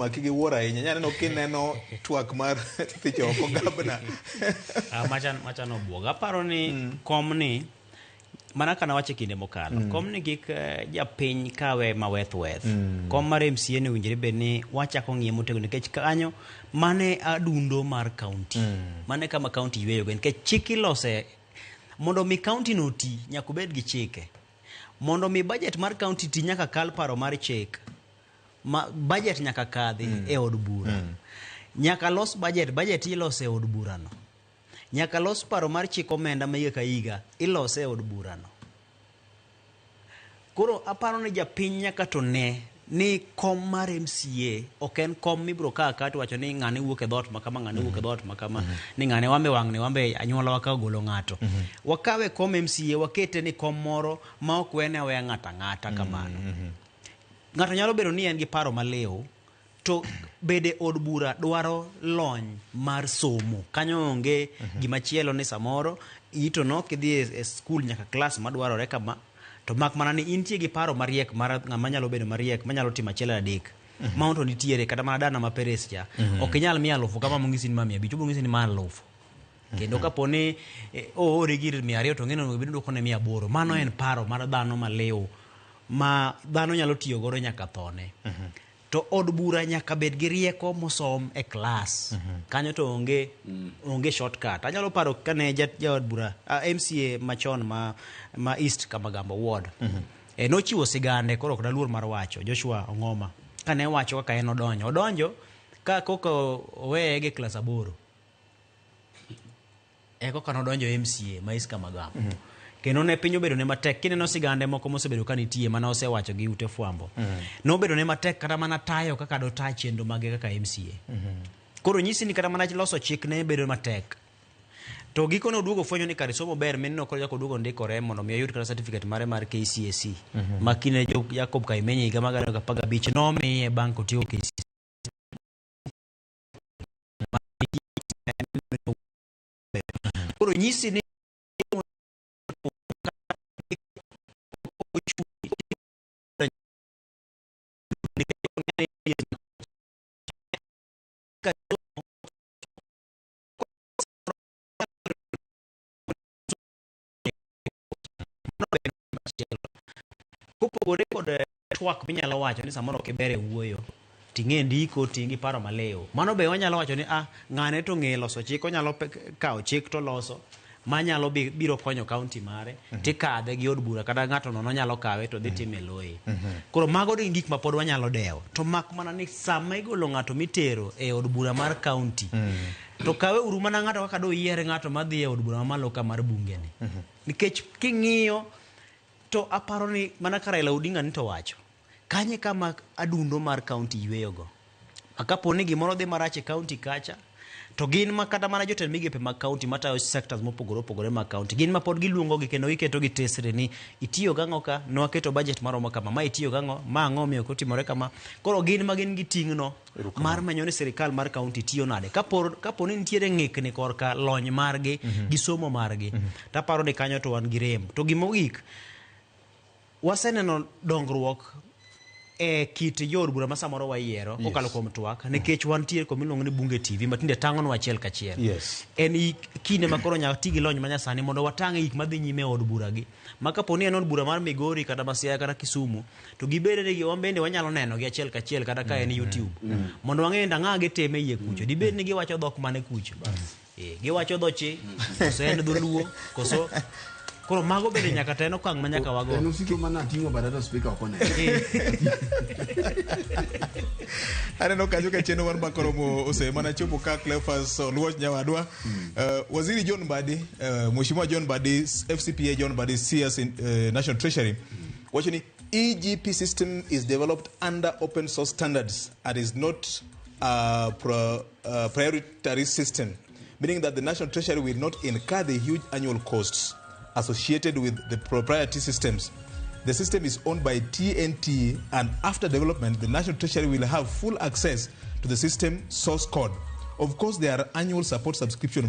Maki gi wuoro ahinya. Nyaneno kineno twak mar thicho oko gavana. Ah, macha nobuoga. Aparo ni komni mana kana wacho e kinde mokalo, komni kik japiny kawe maweth weth. Kom mar MCA ni owinjore bed ni wachako ng'iye motegno, nikech kanyo mane adundo mar county, mane kama county yweyogo, nikech chik ilose mondo mi county no oti nyaka obed gi chike. Mondo mi budget mar county ti nyaka kal paro mar chik ma budget nyaka kadhi e od bura. Nyaka los budget, budget ilose e od burano. Nyaka los paro mar chik omenda ma higa ka higa ilose e od burano. Koro aparo ni japiny nyaka to ne ni kom mar MCA ok en kom mibiro kawo akawa to iwacho ni ng'ane wuok e dhoot ma kama, ng'ane wuok e dhoot ma kama, ni ng'ane wambe wang'ni wambe anyuola wa ka ogolo ng'ato. Wakawe kom MCA wakete ni kom moro ma ok wene aweya ng'ato ang'ata kamano. Ng'ato nyalo bedo ni en gi paro maliw, to bede od bura dwaro lony mar somo. Kanyo onge gima chielo ni samoro ito no kidhi e skul nyaka klas madwarore kama, to mak mana ni intie gi paro mariek mar ng'ama nyalo bedo mariek manyalo timo achiel adek. Ma to nitiere kata mana dana ma Peres cha. Ok inyal miyo alufu kama mong'isi ni ma 500, obiro ng'isi ni ma 1000. Kendo kapo ni oori gir 200 to ng'eno onego bed ni duoko ne 800. Mano en paro mar dhano maliw ma dhano nyalo tiyo godo nyaka thone. To od bura nyaka bed gi rieko mosom e klas. Kanyo to onge shortcut. Anyalo paro kane jaod bura MCA machon ma East Kamagambo Ward. Nochiwo sigande, koro ok daluor mar wacho, Joshua Ong'oma. Kane wacho kaka en odonjo. Odonjo ka koka oweye gi klas 8. E koka nodonjo MCA ma East Kamagambo. Kendo ne piny obedo ne matek. Kineno sigande moko mosebedo ka nitie mana osewacho gi ute fwambo. Nobedo ne matek kata mana tayo kaka dota chenro mage kaka MCA. Koro nyisi ni kata mana loso chik ne bedo matek. To gikone oduogo fwenyo ni kare somo ber, mineno koro chako oduogo ndikore mondo mi oyud kata certificate mare mar KCSE. Ma kinde Jacob Kaimenyi higa mar 2015 nomiye bang' kotieko KCSE. Koro nyisi ni kopogore kod twak minyalo wacho ni samoro ok iber e wuoyo, ting'e ndiko, ting' gi paro maliw. Mano be wanyalo wacho ni ng'ane to ng'e loso chik, onyalo kawo chik to loso manyalo biro konyo county mare, tikadhe gi od bura kata ng'ato nono nyalo kawe to dhi time loye. Koro mago gin gik ma pod wanyalo dewo. To mak mana ni sama igolo ng'ato mitero e od bura mar county, to kawe uru mana ng'ato kaka do yier ng'ato madhi e od bura mamalo ka mar bunge ni. Nikech king'iyo to aparo ni mana ka Raila Odinga ni to wacho, kanye kama adundo mar county yweyogo. Ma kapo ni gimoro dhi marach e county kacha, to gin ma kata mana jotend migepe mag county matayo sectors mopogore opogore mag county, gin ma pod giluongo gi kendo giketo gi tesre ni itiyo gang'o ka, ne waketo budget maromo kama, ma itiyo gang'o, ma ang'o omiyo ok otimore kama. Koro gin ma gin gi ting'no mar menyo ni sirikal mar county tiyo nade. Kapo ni nitiere ng'ikni korka lony margi gi somo margi, to aparo ni kanyo to wan gi rem. To gimogik, waseneno dongruok e kit jood bura ma samoro wayiero kokalo kuom twak, nikech wantie koma iluongo ni Bunge TV ma tinde tang'onwa achiel kachiel. En kinde ma koro nyaka ti gi lony manyasani mondo watang' gik madhi nyime e od bura gi. Ma kapo ni en od bura mar Migori kata ma Siaya kata Kisumu, to gibede ni wan bende wanyalo neno gi achiel kachiel kata ka en YouTube. Mondo wang'e ni ang'o gitime iye kucho. Dibed ni giwacho dhok mane kucho. Giwacho dho chi, koso en dholuo, koso koro mago bende nyaka to en okang' ma nyaka wago. En osiko mana ating'o bada to speaker ok oneno. Aneno kanyo ka chenro mar Mbaka Oromo osemana chopo ka Cleophas Oluoch nyawadwa. Waziri John Mbadi, Mheshimiwa John Mbadi, FCPA John Mbadi, CS in National Treasury, wacho ni EGP system is developed under open source standards and is not a proprietary system, meaning that the National Treasury will not incur the huge annual costs associated with the proprietary systems. The system is owned by TNT, and after development, the National Treasury will have full access to the system source code. Of course, there are annual support subscription fees.